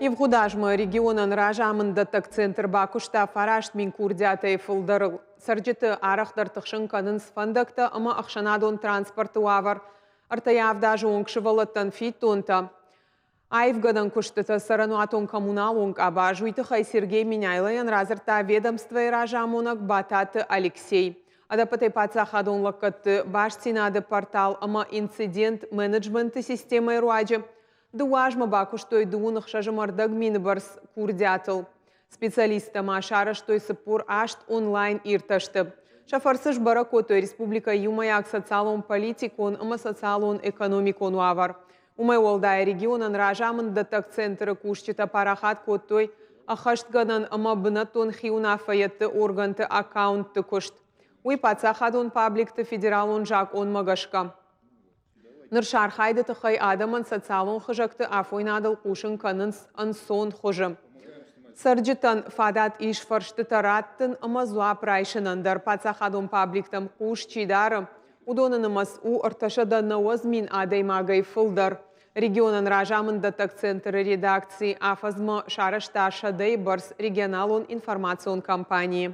Ивгъуыд азмӕ регионӕн разамынддӕттӕг центр бакуыста 9000 курдиатӕй фылдӕрыл. Цӕрджыты арӕхдӕр тыхсын кӕнынц фӕндӕгтӕ ӕмӕ ӕхсӕнадон транспорты уавӕр. 3-7 азы онг сывӕллӕттӕн фиддонтӕ. Аивгӕнӕн куыстытӕ цӕрӕнуатон-коммуналон къабаз. Уый тыххӕй Сергей Меняйлойӕн радзырдта ведомствойы разамонӕг Бататы Алексей. Ӕдӕппӕтӕй паддзахадон лӕггӕдты бастдзинады портал ӕмӕ инцидент-менеджменты системӕйы руаджы 2 азмӕ бакуыстой 66,5 мины бӕрц курдиатыл. Специалисттӕ ма сарӕзтой 48 онлайн-иртӕсты. Сӕ фӕрцы сбӕрӕг кодтой республикӕйы иумӕйаг социалон-политикон ӕмӕ социалон-экономикон уавӕр. Уымӕй уӕлдай регионӕн разамынддӕттӕг центры кусджытӕ парахат кодтой ӕххӕстгӕнӕн ӕмӕ бынӕттон хиуынаффӕйӕдты органты аккаунтты куыст. Уый паддзахадон пабликты федералон закъонмӕ гӕсгӕ. Ныр сӕ архайды тыххӕй адӕмӕн социалон хызӕгты афойнадыл хъусын кӕнынц ӕнцон хуызы. Цӕрджытӕн фадат ис фӕрстытӕ раттын ӕмӕ дзуапп райсынӕн дӕр. Паддзахадон пабликтӕм хъус чи дары, уыдоны нымӕц у 390 000 адӕймагӕй фылдӕр. Регионӕн разамынддӕттӕг центры редакци афӕдзмӕ сарӕзта 100-йы бӕрц регионалон информацион кампанийы.